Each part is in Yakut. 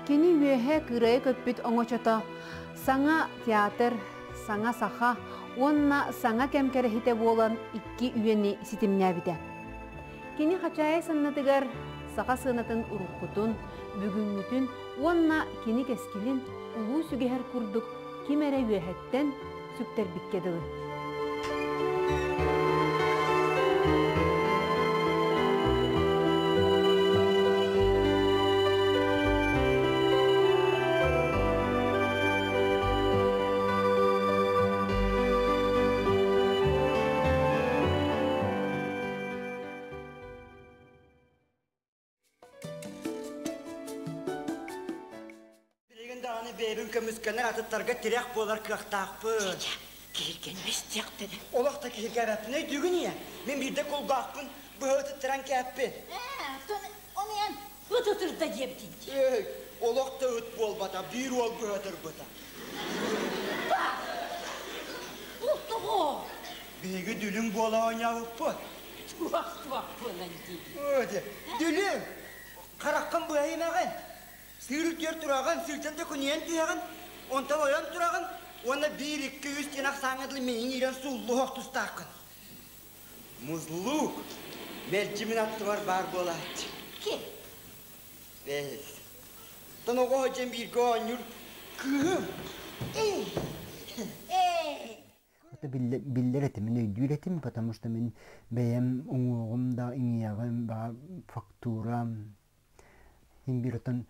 Кини үөһэ кыырайа көппүт оҥочото саҥа театр, саҥа саха уонна саҥа кэм кэрэһитэ буолан икки үйэни ситимнээбитэ. Кини хачаайы саннатыгар саха сыанатын уруккутун, бүгүҥҥүтүн уонна кини кэскилин улуу сүгэһэр курдук ким эрэ үөһэттэн сүктэрбиккэ дылы. Билигин даҕаны бэйэбин көмүскэнэр атыттарга тирэх буолар кыахтаахпын. Киһиргэнмэ истиэхтэрэ. Олох да киһиргээбэппин өйдүүгүн ийэ. Мин биирдэ кулгаахпын быһа ытыттаран кээппин. Ээ, ону эн ыт ытырда диэбитин дии. Эй, олох да ыт буолбата, биир уол быһа ытырбыта. Ба! Ол тоҕо? Биһиги дүлүҥ буола оонньообуппут. Туох-туох буолан дии. Дүлүҥ! Хараххын быһа имэҕин. Сыыр үрдүгэр тураҕын, сыыртан төкүнүйэн түһэҕин, онтон ойон тураҕын уонна биир, икки, үс диэн ахсааҥҥа дылы миигин иирэн сууллуһуох тустааххын. Музлук мэлдьи мин аттыбар баар буолааччы. Ким? Бэс. Оттон оҕо сылдьан бииргэ оонньуур кыыһым. Эй! Это биллэр этим, мин өйдүүр этим, потому что мин бэйэм уҥуоҕум да иҥиэҕим, фактурам, Иһин биир оттон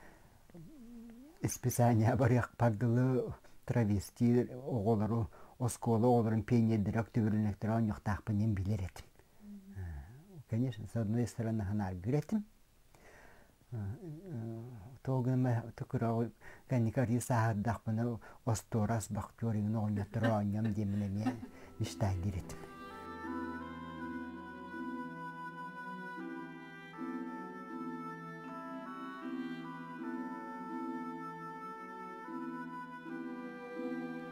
исписание барыахпар дылы травести оҕолору оскуола оҕолорун пионердара октябренектара оонньуохтаахпын диэн билэр этим. Конечно, с одной стороны санааргыыр этим. Тоҕо гынан кыра кэнники арыы сааһырдахпына остуорас бахтер игин оҕонньоттору оонньуом диэммин эмиэ мечтайдыыр этим.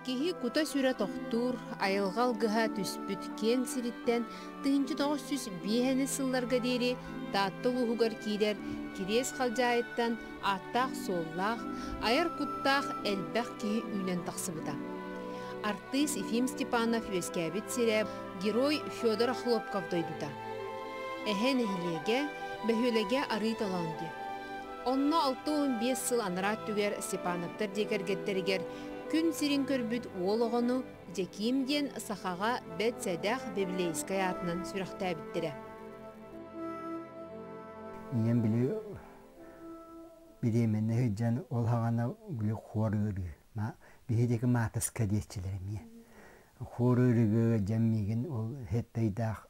Киһи кута-сүрэ тохтуур, айылҕа алгыһа түспүт киэҥ сириттэн 1905 сылларга диэри Таатта улууһугар киирэр Кириэс Халдьаайыттан ааттаах-суоллаах, айар куттаах элбэх киһи үүнэн тахсыбыта. Артыыс Ефим Степанов үөскээбит сирэ Герой Федор Охлопков дойдута. Эһэ нэһилиэгэ, бөһүөлэгэ арыы толоон диэн. Онно 65 сыл анараа өттүгэр Степановтар дьиэ кэргэттэригэр күн сирин көрбүт уол оҕону Дьэкиим диэн сахаҕа бэрт сэдэх библейскай аатынан сүрэхтээбиттэрэ. Ийэм били бириэмэннэ сылдьан ол саҕана били хуор ыарыы. Биһи диэки маатыска диэччилэр эмиэ. Хуор ыарыыга ыалдьан миигин ол һэттайдаах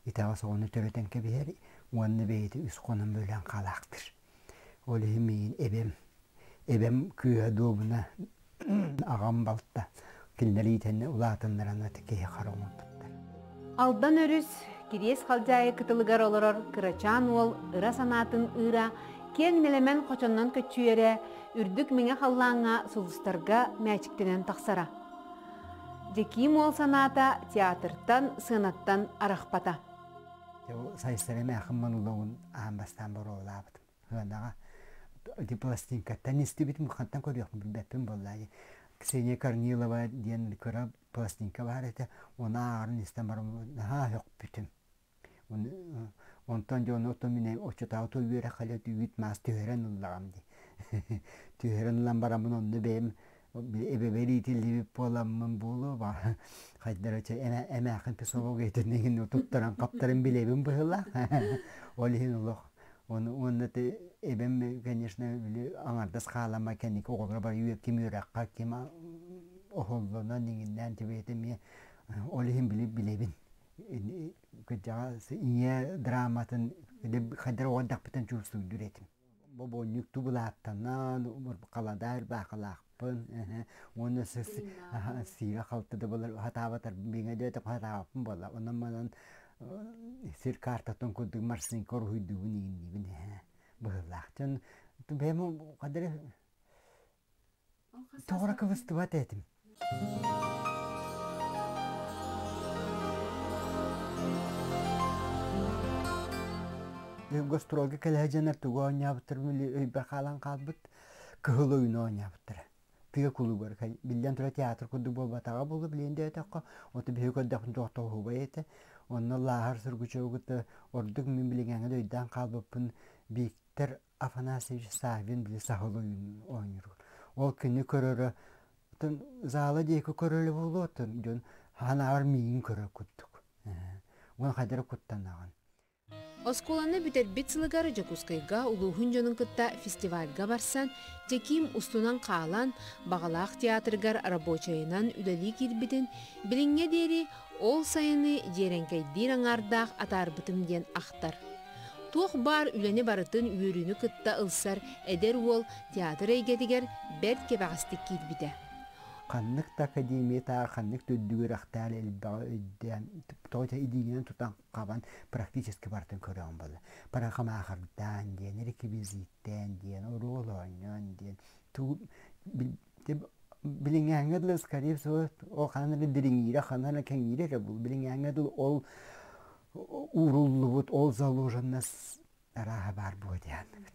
итэҕэс оҕону төрөтөн кэбиһэр уонна бэйэтэ үс хонон бөлөөн хаалаахтыыр. Ол иһин миигин эбэм, эбэм кыыһа дуобуна аҕам балта кинилэр иитэннэ улаатыннаран аты киһи хара оҥорбуттар. Алдан өрүс Кириэс Халдьаайы кытылыгар олорор кырачаан уол ыра санаатын ыыра киэҥ нэлэмэн хочоннон көччүйэрэ, үрдүк мэҥэ халлааҥҥа сулустарга мээчиктэнэн тахсара. Дьэкиим уол санаата театртан, сыанаттан арахпата. Сайсары эмээхин монологун аан бастаан боруобалаабытым. Сыанаҕа ити пластинкаттан истибитим, хантан көрүөхпүн билбэппин буоллаа. Ксения Корнилова диэн кыра пластинка баар этэ, оны ааҕарын истэн баран наһаа сөхпүтүм. Онтон дьону оттон мин оччотооҕу тыл үөрэх халыт үүт маас түһэрэн ыллаҕым дии. Түһэрэн ылан бараммын онно бэйэм эбэбэр иитиллибит буоламмын буолуо хайдара чэ эмээхин психологиятын иһин туттаран хаптарын билэбин быһыылаах. Ол иһин олох ону уонна те эбэм конечно били аҥардас хаалама кэнники оҕолоро бары ким үөрэххэ ким оһоллонон иҥиннээн тибиэтэ эмиэ ол иһин били билэбин кырдьаҕас ийэ драматын хайдах оҕордахпытын чувствуйдуур этим. Бобуонньук тубулааттанан, халадаа ырбаахылаахпын, уонна сиирэ халты да буолар хатаабатар биҥэ диэтэ хатаабаппын буолла. Онон манан сир картатын курдук марсинка уруһуйдуубун иҥинниибин быһыылаах. Дьон бэйэм хадары Тоҕо кыбыстыбат этим. Гастролга кэлэ дьоннор тугу оонньообуттарын өйбөр хаалан хаалбыт. Кыһыл ойууну оонньообуттара. Тыа кулуубар биллэн турар театр курдук буолбатаҕа буолуо билигин да өтөххө. Оту биһиги көрдөхпүн туохтоохубай этэ. Онно Лааһар Сургучеву кытта ордук мин билиҥҥээҥҥэ да өйдөөн хаалбыппын Виктор Афанасьевич Саввин били саһыл ойууну оонньуур. Ол күнү көрөрө оттон зала диэки көрөрө буолуо оттон дьон ханаабар миигин көрөр курдук. Уон хайдары куттанаҕын. Оскуоланы бүтэрбит сылыгар Дьокуускайга улууһун дьонун кытта фестивальга барсан, Дьэкиим устунан хаалан, баҕалаах театрыгар рабочайынан үлэлии киирбитин, билиҥҥэ диэри ол сайыны дьиэрэҥкэйдиир аҥаардаах атаарбытым диэн ахтар. Туох баар үлэни барытын үөрүүнү кытта ылсар эдэр уол театр эйгэтигэр бэрт кэбэҕэстик киирбитэ. Ханнык да академия таа ханнык да үрдүк үөрэхтээх элбэҕи өйдөөн, тоҕо илиигинэн тутан хабан практически барытын көрөҕүн буолла. Парахамаахардаан диэн, реквизиттээн диэн, оруол оонньоон диэн тугу билиҥҥээҥҥэ дылы скорее всего ол ханан эрэ дириҥиирэ, ханан эрэ кэҥиирэ эрэ бул билиҥҥээҥҥэ дылы ол ууруллубут ол заложенность арааһа баар буо диэханныгын.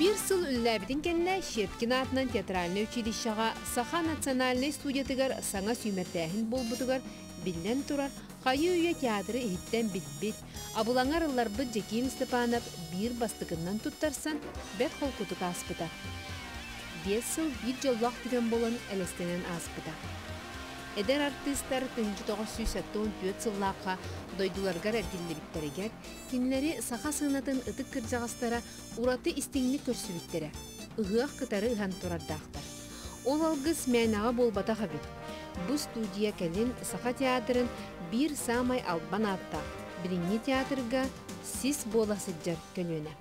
Биир сыл үлэлээбитин кэннэ Щепкин аатынан театральнай училищеҕа Саха национальнай студиятыгар саҥа сүүмэрдээһин буолбутугар, биллэн турар, хайыы-үйэ театры иһиттэн билбит, абылаҥар ылларбыт Дьэкиим Степанов биир бастакыннан туттарсан, бэрт холкутук ааспыта. 5 сыл биир дьоллоох түгэн буолан элэстэнэн ааспыта. Эдэр артыыстар 1974 сыллаахха дойдуларыгар эргиллибиттэригэр, кинилэри саха сыанатын ытык кырдьаҕастара ураты истиҥник көрсүбүттэрэ, ыһыах кытары ыһан турардаахтар. Ол алгыс мээнэҕэ буолбатах эбит. Бу студия кэлин Саха театрын биир саамай албан ааттаах, билиҥҥи театрга сис буола сылдьар көлүөнэ.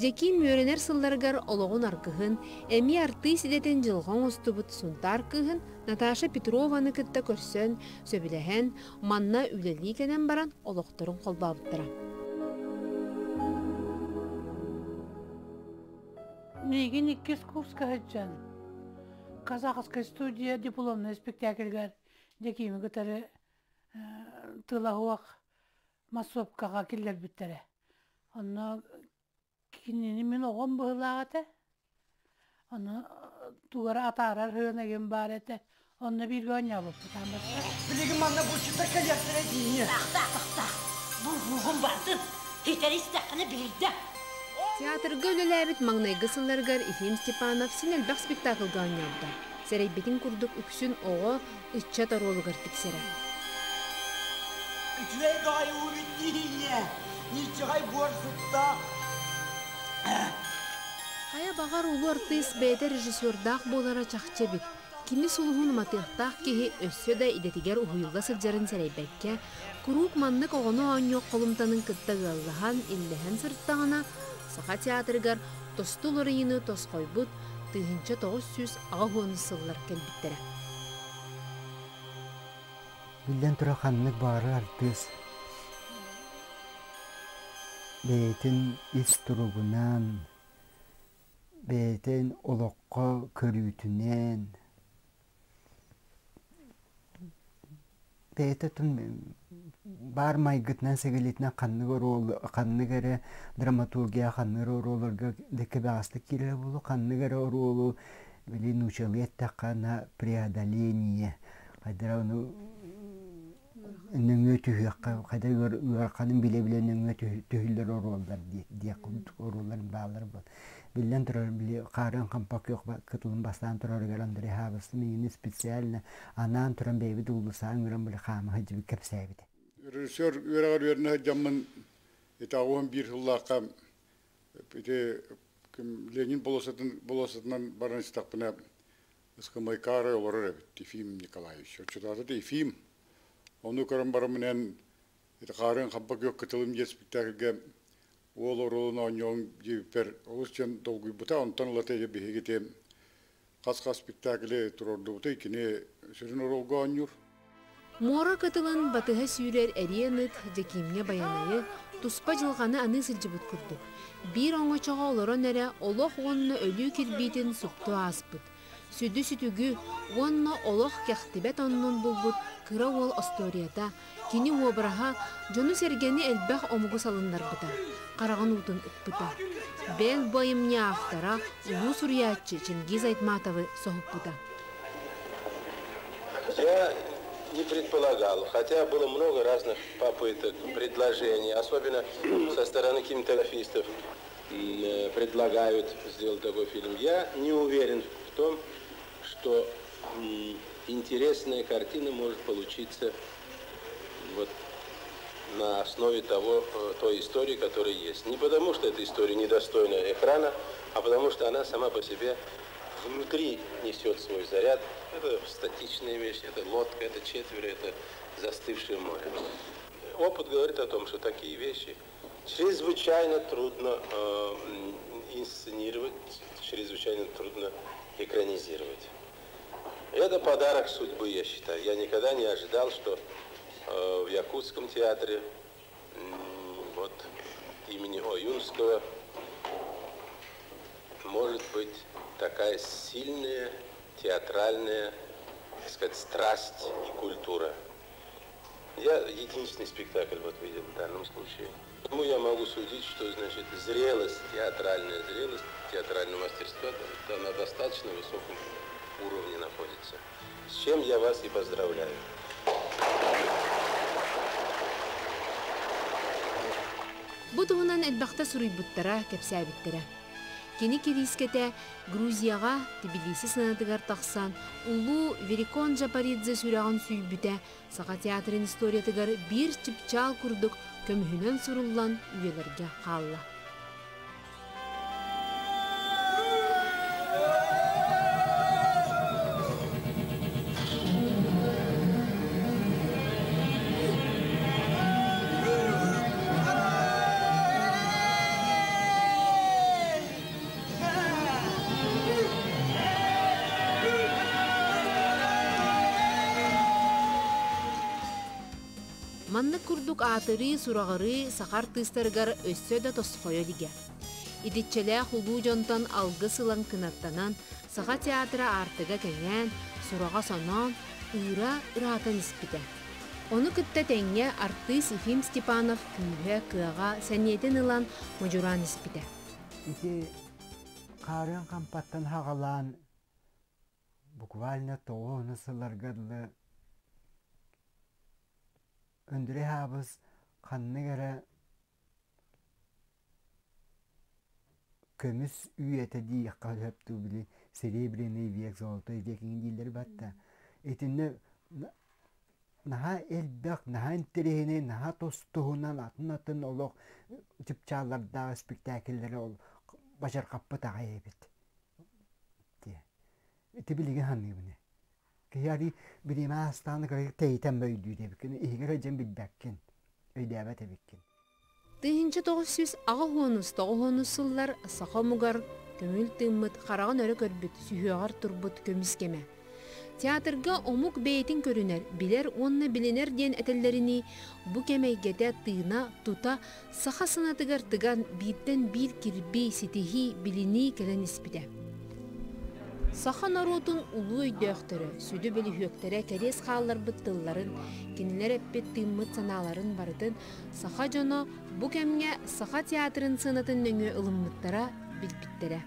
Дьэкиим үөрэнэр сылларыгар олоҕун аргыһын, эмиэ артыыс идэтин дьылҕа оҥостубут Сунтаар кыыһын Наташа Петрованы кытта көрсөн, сөбүлэһэн, манна үлэлии кэлэн баран олохторун холбообуттара. Миигин иккис курска сылдьан казахскай студия дипломнай спектакльгар Дьэкиими кытары тыла массовкаҕа киллэрбиттэрэ. Онно кинини мин оҕом быһыылаах этэ. Ону тугара атаарар һыан баар этэ. Онно бииргэ оонньообуппут ааммыттар. Билигин манна булчуттар кэлиэхтэрэ диини. Тахта, тахта. Бу бугун бардын. Хитэри истэххинэ биирдэ. Театрга үлэлээбит маҥнайгы сылларыгар Ефим Степанов син элбэх спектаклга оонньообута. Сэрэйбитин курдук үксүн оҕо, ыччат оруолугар тиксэрэ. Үчүгэй баҕайы уу дииҥҥэ. Ниччаҕай буор сытта. Хайа баҕар улуу артыыс бэйэтэ режиссердаах буолара чахчы эбит. Кини сулуһун уматыахтаах киһи өссө да идэтигэр уһуйулла сылдьарын сэрэйбэккэ, куруук маннык оҕону оонньуох холумтанын кытта ыаллаһан, иллэһэн сырыттаҕына, Саха театрыгар тосту уларыйыыны тосхойбут 1980 сыллар кэлбиттэрэ. Биллэн турар ханнык баҕарар артыыс бэйэтин ис туругунан, бэйэтин олоххо көрүүтүнэн, бэйэтэ баар майгытынан-сигилитинэн ханнык оруол ханнык эрэ драматургия ханнык эрэ оруолларга кэбэҕэстик киирэрэ буолуо, ханнык эрэ оруолу били нуучалыы эттэххэ на преодоление хайдара ону нөҥүө түһүөххэ хайда ыараханын билэ-билэ нөҥүө түһүллэр оруоллар диэх курдук оруоллар бааллар буол. Биллэн турар, били хаарыан хампа күөх кытылын бастаан турарыгар Андрей Хабыс миигини специально анаан туран бэйэбит уулусаан ыҥыран били хаама сылдьыбыт кэпсээбитэ. Режиссер үөрэҕэр үөрэнэ сылдьаммын ити 81 сыллаахха ити Ленин болуоссатын болуоссатынан баран истэхпинэ ыскамыайкаары олорор эбит Ефим Николаевич. Оччотооҕута Ефим ону көрөн бараммын эн ити хаарыан хампа күөх кытылым диэн спектакльга уол оруолун оонньуоҥ диэбиппэр олус диэн долгуйбута. Онтон ылата биһиги ити хас-хас спектакли туруордубута кини сүрүн оруолга оонньуур. Муора кытылын батыһа сүүрэр эриэн ыт Дьэкиимҥэ Байанайы туспа дьылҕаны аныы сылдьыбыт курдук. Биир оҥочоҕо олорон эрэ олох уонна өлүү кирбиитин супту ааспыт. Сүдү сүтүгү уонна олох кэхтибэт оннун булбут кыра уол остуоруйата, кини уобараһа дьону-сэргэни элбэх омугу салыннарбыта, хараҕын уутун ыкпыта. Бэл бу айымньы автора улуу суруйааччы Чингиз Айтматовы соһуппута. Я не предполагал, хотя было много разных попыток, предложений, особенно со стороны кинематографистов предлагают сделать такой фильм. Я не уверен в том, что интересная картина может получиться вот на основе того, той истории, которая есть. Не потому, что эта история недостойна экрана, а потому, что она сама по себе внутри несет свой заряд. Это статичная вещь, это лодка, это четверо, это застывшее море. Опыт говорит о том, что такие вещи чрезвычайно трудно инсценировать, чрезвычайно трудно экранизировать. Это подарок судьбы, я считаю. Я никогда не ожидал, что в Якутском театре вот, имени Оюнского может быть такая сильная театральная, так сказать, страсть и культура. Я единственный спектакль вот видел в данном случае. Потому я могу судить, что значит зрелость, театральная зрелость, театральное мастерство это на достаточно высоком уровне находится. С чем я вас и поздравляю. Бу туһунан элбэхтэ суруйбуттара, кэпсээбиттэрэ. Кини кириискэтэ Грузияҕа Тбилиси сыанатыгар тахсан, улуу Верикон Джапаридзе сүрэҕин сүүйбүтэ Саха театрын историятыгар биир чыпчаал курдук көмүһүнэн суруллан үйэлэргэ хаалла. Маннык курдук аатырыы, сураҕырыы саха артыыстарыгар өссө да тосхойо илигэ. Итиччэлээх улуу дьонтон алгыс ылан кынаттанан, Саха театра аартыга кэҥээн, сураҕа соноон, ыыра ыраатан испитэ. Ону кытта тэҥҥэ артыыс Ефим Степанов күүһэ, кыаҕа, сэниэтин ылан модьураан испитэ. Ити хаарыан хампаттан хаҕалаан буквально тоҕуону сылларга дылы Өндүрэй Хаабыс ханнык эрэ көмүс үйэтэ диэххэ сөп дуу били серебряный век золотой век иҥин дииллэр батта итиннэ наһаа элбэх наһаа интэриэһинэй наһаа тус-туһунан атын-атын олох чыпчааллардаах испиктээкиллэри ол бачархаппыт аҕай эбит ити билигин саныыбын киһи арыы бириэмэ аастаҕына кыра тэйитэн өйдүүр эбиккин иһигэр сылдьан билбэккин өйдөөбөт эбиккин 1989 сыллар саха омугар көҥүл тыыммыт, хараҕын өрө көрбүт, сүһүөҕэр турбут көмүс кэмэ. Театрга омук бэйэтин көрүнэр, билэр уонна билинэр диэн этэллэринии, бу кэм эйгэтэ, тыына, тута саха сынатыгар тыган бииртэн биир кирбии, ситиһии, билинии кэлэн испитэ. Саха норуотун улуу өйдөөхтөрө, сүдү бөлүһүөктэрэ кэриэс хаалларбыт тылларын, кинилэр эппит тыыммыт санааларын барытын саха дьоно бу кэмҥэ Саха театрын сыанатын нөҥүө ылыммыттара, билбиттэрэ.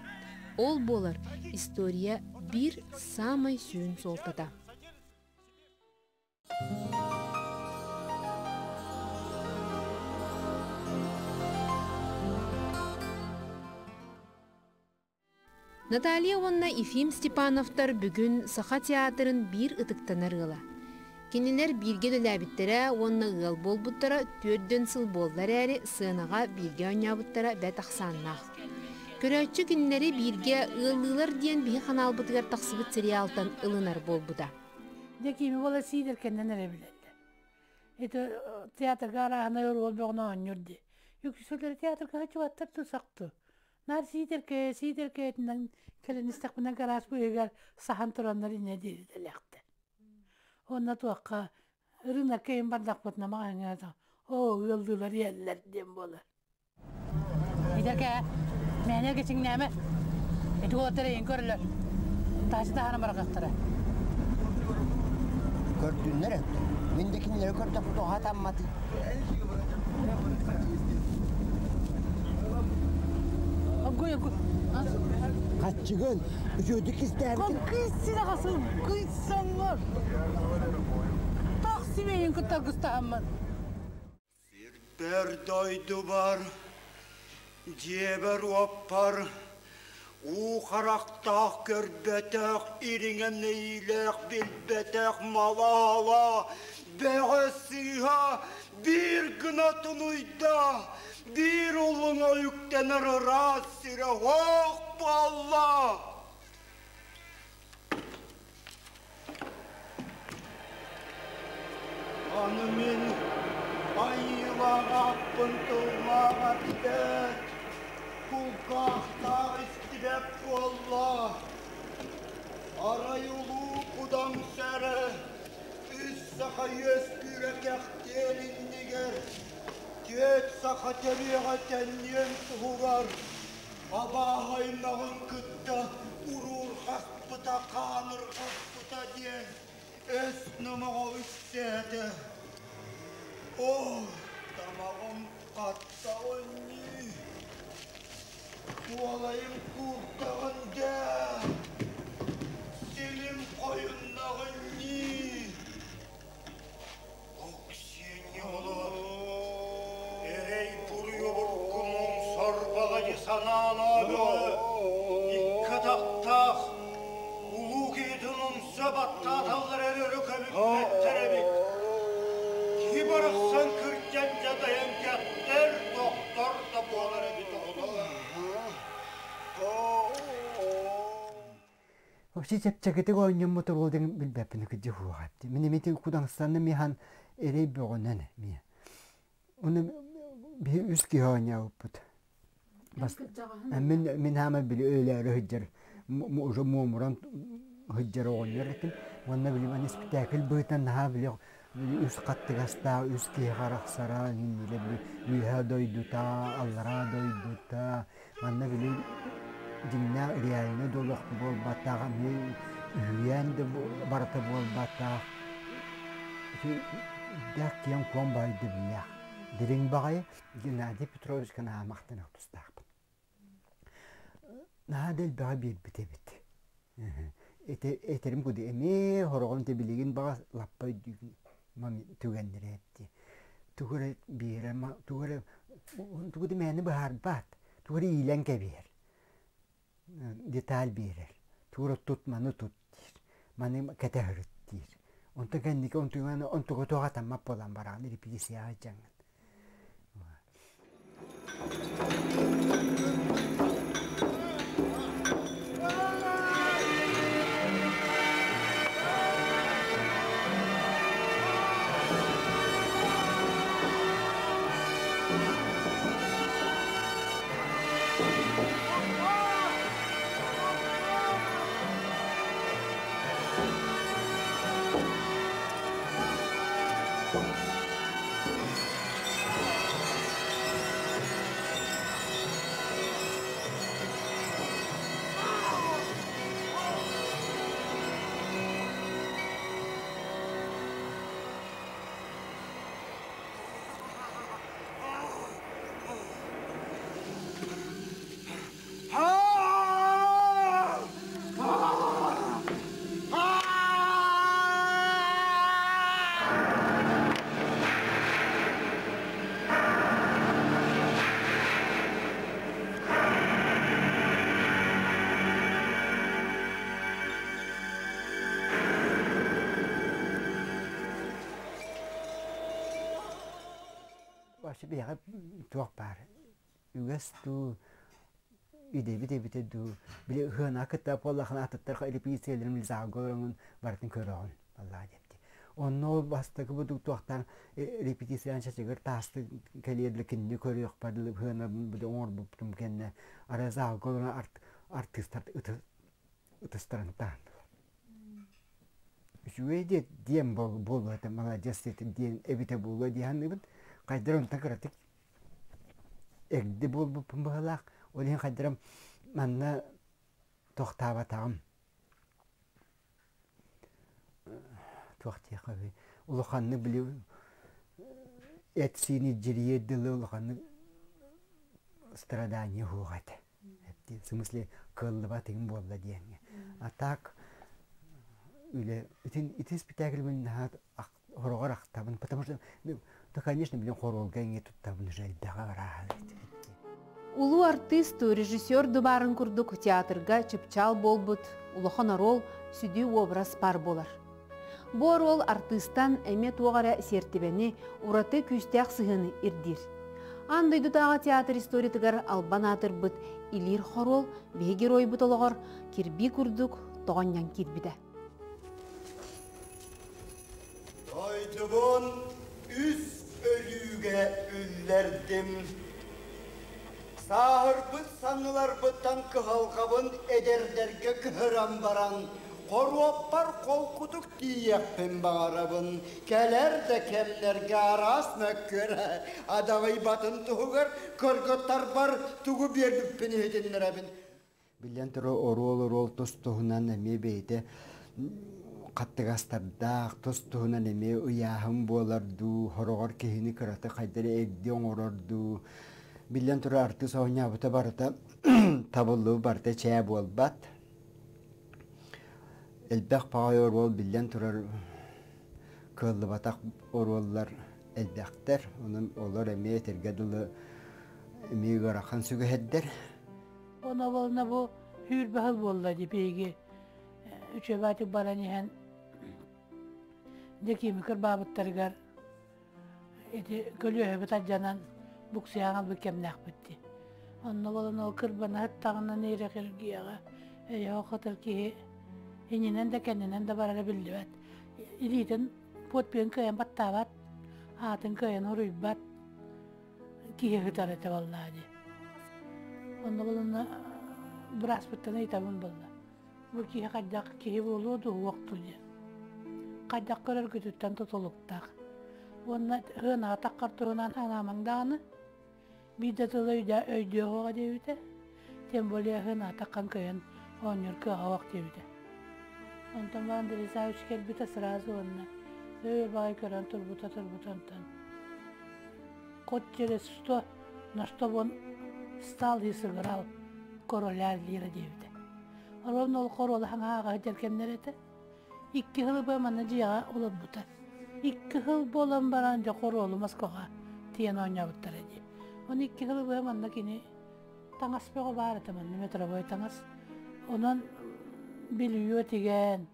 Ол буолар история биир саамай сүрүн суолтата. Наталья уонна Ефим Степановтар бүгүн Саха театрын биир ытыктанар ыала. Кинилэр бииргэ үлэлээбиттэрэ уонна ыал буолбуттара түөрдүн сыл буолла эрээри сыанаҕа бииргэ оонньообуттара бэрт ахсааннаах. Көрөөччү кинилэри бииргэ ыаллыылар диэн биһи ханаалбытыгар тахсыбыт сериалтан ылынар буолбута. Дьэ кими буола Сидор кэннэн эрэ билэллэр. Это театрга арааһынай оруол бөҕөнү оонньуур дии. Үксүлэри театрга сылдьыбаттар тусахту. Наар Сидорка, Сидорка этинэн кэлэн истэхпинэ гараж быыһыгар саһан тураннар инньэ диирдэлээхтэр. Уонна туохха ырыынакка иһин бардахпытына маҕаһыыҥҥа оо ыалдыылар иһэллэр диэн буолар. Эдэркэ, мээнэ кичиҥнээмэ. Ити уолаттар эйигин көрөллөр. Таһыччы таһааран барахтара. Көрдүннэр өттө. Мин да кинилэри көрдөхпүт тоҕо хатамматый? Огой, огой. Хаччыгын, үчүгэйдик кистээбитин. Кыыс сирэҕэ кыыс соҥҥор. Тах симэйин кытта кыстаһаммын. Сирбэр дойдубар, дьиэбэр-уоппар уу харахтаах көрбөтөх, ириҥэ мэйиилээх билбэтэх мала-ала, бөҕө-сыыһа биир гына тунуйда, биир улуҥа үктэнэр ыраас сирэ оһох буолла. Аны мин айыылаах ааппын тыллаах эппэт, кулгаахтаах истибэт буолла. Арай улуу Кудаҥса эрэ үс саха үөскүүрэ кэхтиэн иннигэр, түөрт саха төрүөҕэ төннүөн туһугар абааһы аймаҕын кытта уруурҕаспыта, хаанырҕаспыта диэн өс номоҕо үксээтэ. Оо, тамаҕым хаттаҕын ньии, куолайым куурдаҕын даа, силим хойуннаҕын ньии. Оксиньолор, эрэй буруйу бургумуҥ сорбаҕайы санаалаа бөҕө, икки атахтаах улуу киһитин умса баттааталлар эрэ өрө көбүппэттэр эбит. Киһи барахсан кырдьан дьадайан кэхтэр, тохтор да буолар эбит оҕолор. Вообще чэпчэкитик оонньоммут оруол диэн билбэппин кыдьы хуоҕа. Мин эмити кудаҥстанным михан эрэй бөҕөнөн мие. Оны биһи үс киһи оонньообуппут. Мин мин хаама били өлөөрү сылдьар уже муомуран сылдьар оҕонньор этим. Уонна били маны спектакль быһыытынан наһаа били үс хаттыгастаах үс киһи харахсара иннилэ били үөһэ дойдута, аллараа дойдута Манна били дьиҥнээх реальнай да олох буолбатах, эмиэ үһүйээн да барыта буолбатах. Ити киэҥ-куоҥ баайда биллээх. Дириҥ баҕайы Геннадий Петровичка наһаа махтаныах тустаахпын. Наһаа да элбэҕи биэрбит эбит. Этэрим курдук эмиэ хороҕон билигин баҕас лаппа өйдүүгүн түгэннэрэ эбит. Тугу эрэ биэрэ тугу эрэ тугу да мээнэ быһаарбат, тугу эрэ иилэн кэбиһэр, деталь биэрэр. Тугу эрэ тут маны тут диир, маны кэтэһэрит диир. Онтон кэнники онтуганы онтуга туох атаммат буолан бараҕын репетицияҕа дьаҥҥын. Вообще биһиэхэ туох баар үгэс дуу идэбит эбитэ дуу били ыһыана кытта буоллахына атыттар репетицияларын залга олороҥун барытын көрөҕүн аллаа диэбити онно ол бастакы будук туохтаан репетицияны чачыгыр таасты кэлиэрлэ кинини көрүөхпэр ыһыана били оҥорбуппутум кэннэ ара залга олорон артыыстар ытыстарын таһыннылар үчүгэй диэн диэн буолуо этэ маладьыас диэн эбитэ буолуо дии саныыбын хайдах онтон кыратык Эгди буолбуппун быһыылаах. Ол иһин хайдарым манна тохтообатаҕым. Туох диэххэ улаханнык били эт-сиин илдьирийиэр дылы улаханнык страдание суох этэ. В смысле кыаллыбат игин буолла диэҥҥэ. А так үлэ итин ити спектакльбын наһаа хороҕор ахтабын, потому что да, конечно, блин, хоруолга иҥи туттабын уже элбэҕэ барааһын. Улуу артыыс режиссер дубаарын курдук театрга чыпчаал буолбут улахан оруол сүдү образ пар буолар. Бу оруол артыыстан эмиэ туох эрэ сиэртибэни, ураты күүстээх сыһыаны ирдиир. Аан дойдутааҕы театр историятыгар албан аатырбыт Илиир хоруол биһи геройбут олоҕор кирбии курдук тоҕонньон киирбитэ. Дойдубун үс өлүүгэ үллэрдим. Сааһырбыт санныларбыттан кыһалҕабын эдэрдэргэ кыһыран баран, хоруоппар холкутук тиийиэхпин баҕарабын. Кэлэр да кэмнэргэ араас мөккүөр адаҕыйбатын туһугар кыргыттарбар тугу биэрбиппин иһитиннэрэбин. Биллэн турар, оруол-оруол тус-туһунан эмиэ бэйэтэ хаттыгастардаах, тус-туһунан эмиэ ыйааһын буолар дуу, сороҕор киһини кырата хайда эрэ эгди оҥорор дуу. Биллэн турар, артыыс оонньообута барыта табыллыбыт барыта чээ буолбат. Элбэх баҕайы оруол биллэн турар кыаллыбатах оруоллар элбэхтэр. Онон олор эмиэ этэргэ дылы эмиэ ыарахан сүгэһэрдэр. Оно буолна бу сүүрбэ сыл буолла дии биһиги үчүгэйдик баран иһэн Дьэкиими кырбаабыттарыгар ити көлүөһэбит алдьанан буксуйан ылбыт кэмнээхпит дии. Онно буолан ол кырбана сыттаҕына нейрохирургияҕа өйөһө хотор киһи иннинэн да кэннинэн да барара биллибэт. Илиитин подпиһын кыайан баттаабат, аатын кыайан уруйбат. киһи сытар этэ буоллаа дии. Онно булунна бырааспыттан ыйытабын буолла. Бу киһи хайдах киһи буолуо дуу, уох дуу диэн. Хайдах көрөргүтүттэн тутулуктаах. Уонна сыанаҕа таххар туһунан санаамаҥ даҕаны. Биир да тылы өйдүө суоҕа диэбитэ. Тем более сыанаҕа таххан кыайан оонньуур кыаҕа суох диэбитэ. Онтон баран Андрей Савич кэлбитэ сразу уонна өр баҕайы көрөн турбута турбута онтон хоть через что, на что он стал и сыграл короля Лира диэбитэ. Ровно ол хоруола хаҥааҕа сылдьар кэмнэр этэ. Икки сыл бу манна дьиэҕэ олорбута. Икки сыл буолан баран дьэ хоруолу Москваҕа тиийэн оонньообуттара дии. Оны икки сыл бу манна кини таҥас бөҕө баар этэ манна метровой таҥас. Онон белье тигэн,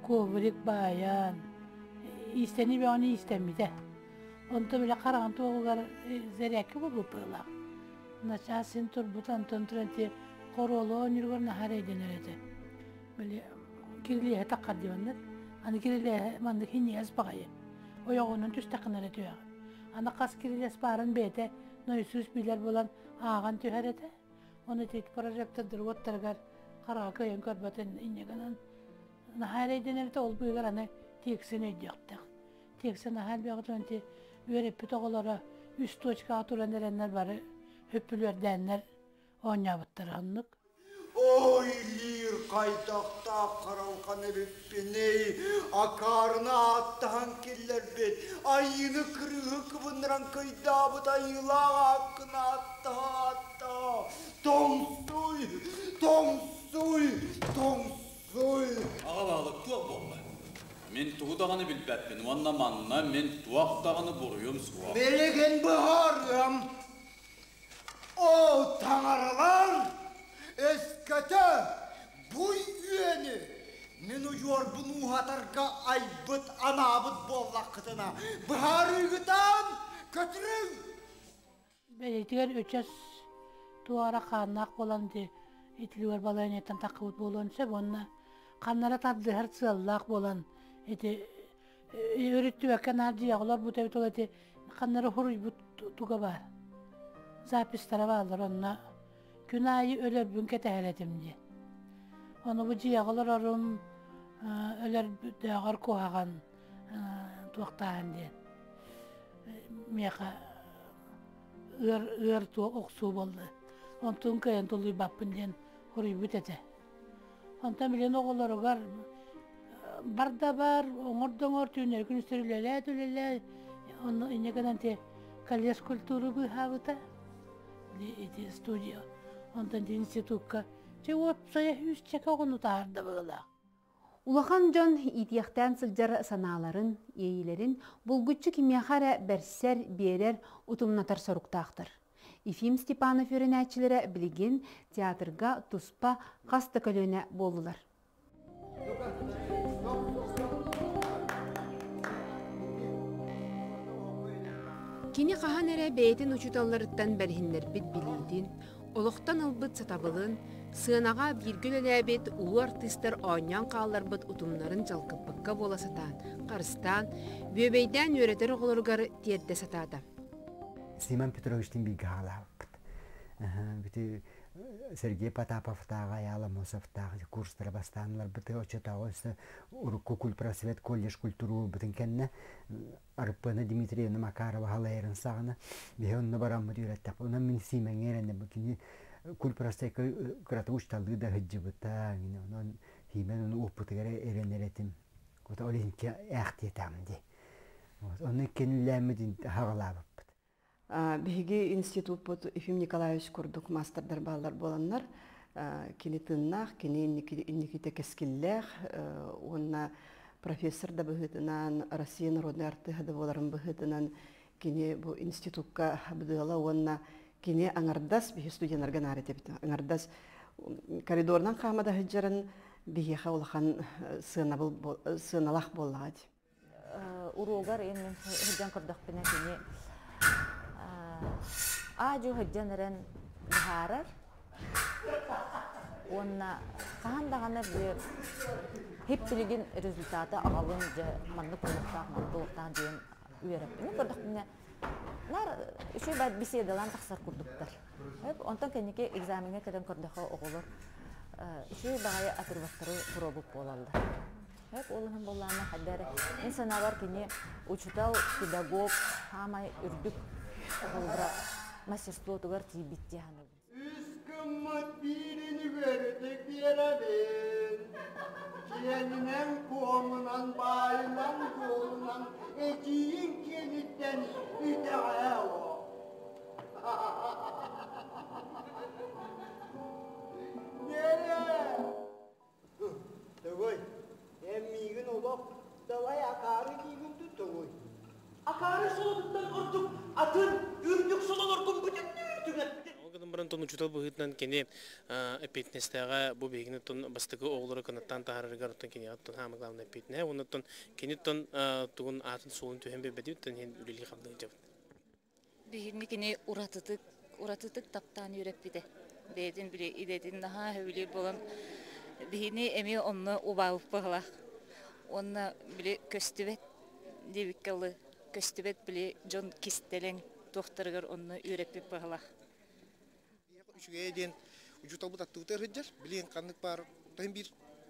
коврик баайан, иистэни бөҕөнү иистэммитэ. Онто бile хараҕын туоҕугар зарядка буолбут быһыылаах. Начаас син турбут, онтон туран ти хоруолу оонньууругар наһаа эрэйдэнэр этэ. Били кирилиэһэ таххар диэбэннэр. Аны кирилиэһэ маннык хинньигэс баҕайы. Ойоҕунан түстэххинэ эрэ түһэҕин. Аны хас кирилиэс баарын бэйэтэ нойсуус билэр буолан ааҕан түһэр этэ. Ону ити прожектордары уоттарыгар хараҕа кыайан көрбөтүн инньэ гынан наһаа эрэйдэнэр этэ, ол быыһыгар аны тиэксин өйдүөхтээх. Тиэксэ наһаа элбэҕи туран ити үөрэппит оҕолоро үс точкаҕа туран эрэннэр бары хөппүлүөрдээннэр оонньообуттара оннук. Ой, лиир хайдахтаах харалҕан эбиппиний, акаарына ааттаһан киллэрбит, айыыны кырыыһы кыбыннаран кыйдаабыт айыылаах ааккын ааттаһа-ааттаһа, тоҥсуй, тоҥсуй, тоҥсуй. Аҕа баһылык туох буолла? Мин тугу даҕаны билбэппин уонна манна мин туох даҕаны буруйум суох. Билигин быһаарыам. Оо, таҥаралар! Өскөтө буй үөнү мин удьуорбун ууһатарга айбыт анаабыт буоллаххытына, быһаарыыгытан көтүрүҥ! Бэйэтигэр өчөс туора хааннаах буолан ити итилигэр балаһыанньаттан таххыбыт буолуон сөп уонна ханнара тардыһар сыаллаах буолан ити өрүттүбэккэ наар дьиэҕэ олорбут эбит ол ити ханнара хуруйбут туга баар записьтара бааллар онно күн аайы өлөрбүн кэтэһэр этим диэн ону бу дьиэҕэ олорорум өлөрдөөҕөр куһаҕан туохтааһын диэн миэхэ ыар ыар туох охсуу буолла онтун кыайан тулуйбаппын диэн хоруйбут этэ Онтон билин оҕолоругар Бар да бар, оҥор да оҥор, түүннэри күнүстэри үлэлээт үлэлээ. Онно инньэ гынан те колледж культуры быыһаабыта. Ити студия. Онтон институкка чэ уопсайа үс чэкэ оҕону таһаарда быһыылаах. Улахан дьон иитиэхтээн сылдьар санааларын, иэйиилэрин булгуччу кимиэхэ эрэ бэрсэр, биэрэр, утумнатар соруктаахтар. Ефим Степанов үөрэнээччилэрэ билигин театрга туспа хас да көлүөнэ буоллулар. Кини хаһан эрэ бэйэтин учууталларыттан бэриһиннэрбит билиитин, олохтон ылбыт сатабылын, сыанаҕа бииргэ үлэлээбит улуу артыыстар оонньоон хаалларбыт утумнарын дьалкыппакка буола сатаан, харыстаан, бүөбэйдээн үөрэтэр оҕолоругар тиэрдэ сатаата. Симон Петровичтыын бииргэ хаалаабыппыт. Бити Сергей Потаповтааҕы, Айаал Аммосовтааҕы курстара бастаан ыларбыт оччотооҕу өссө урукку культпросвет колледж культура буолбутун кэннэ Арыппыана Дмитриевна Макарова халайарын саҕана биһи онно бараммыт үөрэттэхпит. Онон мин Сиимэҥҥэ эрэнэбин. Кини культпросвекка кыратык учталыы да сылдьыбыта. Онон Сиимэн ону уоппутугар эрэнэр этим. Ол иһин ээхтиэтэҕим дии. Онно иккиэн үлэлээммит хаҕалаабыппыт. Биһиги институппут Ефим Николаевич курдук маастардар бааллар буоланнар, кини тыыннаах, кини инникитэ кэскиллээх уонна профессор да быһыытынан, Россия народнай артыыһа да буоларын быһыытынан кини бу институкка быдыала уонна кини аҥардас биһи студеннарга наар этэбит аҥардас коридорунан хаама да сылдьарын биһиэхэ улахан сыанабыл сыаналаах буоллаҕа дии. Уруогар мин сылдьан көрдөхпүнэ кини аа-дьуо сылдьан эрэн быһаарар уонна хаһан даҕаны хип билигин результаты аҕалын дьэ маннык буолуохтаах маннык буолуохтаах диэн үөрэппин көрдөхпүнэ наар үчүгэй баар беседалаан тахсар курдуктар. Онтон кэнники экзамеҥҥа кэлэн көрдөххө оҕолор үчүгэй баҕайы отрывоктары туруорбут буолаллар. Ол иһин буоллаҕына хайда эрэ мин санаабар кини учуутал, педагог саамай үрдүк холобура мастерствотугар тиийбит дии саныыбын. Үс гыммыт биирин үгүөрүтүк биэрэбин. Киэнинэн, куомунан, баайынан, дуолунан эдьиийиҥ киэниттэн итэҕээ олох. Нерэ! Тугуй? Эн миигин олох далай акаары диигин дуу тугуй? Акаары солотуттан ордук атын үрдүк сололоргун бүтүннүү түҥэттин. Ол гынан баран тон учуутал быһыытынан кини эппиэтинэстээҕэ бу биһигини тон бастакы оҕолору кынаттаан таһаарарыгар оттон киниэхэ оттон хаама главное эппиэтинэһэ уонна оттон кини оттон тугун аатын суолун түһэн биэрбэтибит оттон иһин үлэлии хамныы сылдьабыт. Биһигини кини уратытык, уратытык таптаан үөрэппитэ. Бэйэтин били идэтин наһаа сөбүлүүр буолан биһини эмиэ онно убаабыт быһыылаах. Уонна били көстүбэт диэбиккэ дылы, көстүбэт били дьон кистэлэҥ туохтарыгар онно үөрэппит быһыылаах. Үчүгэйэ диэн учууталбыт аттыбытыгар сылдьар. Билигин ханнык баар таһын биир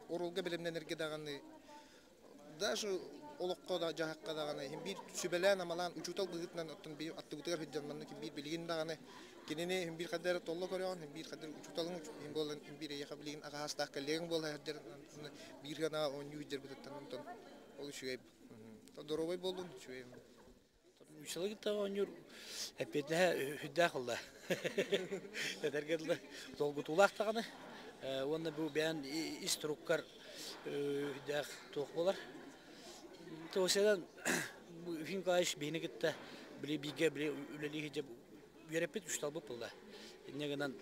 оруолга бэлэмнэнэргэ даҕаны даже олоххо да дьаһахха даҕаны иһин биир сүбэлээн-амалаан учуутал быһыытынан оттон биир аттыбытыгар сылдьан маннык биир билигин даҕаны кинини иһин биир хайда эрэ толло көрөҕүн иһин биир хайда учууталыҥ иһин буолан иһин биир эйиэхэ билигин аҕаһаастаах коллегаҥ буола сылдьар биир гына оонньуу сылдьарбытыттан онтон ол үчүгэй доруобай буоллун үчүгэй. Учууталы кытта оонньуур эппиэтинэһэ сүрдээх ылла. Этэргэ дылы долгутуулаах даҕаны уонна бу бэйэн ис туруккар сүрдээх туох буолар. Тоосиянан Ефим Николаевич биһини кытта били бииргэ били үлэлии сылдьа үөрэппит учууталбыт буолла. Инньэ гынан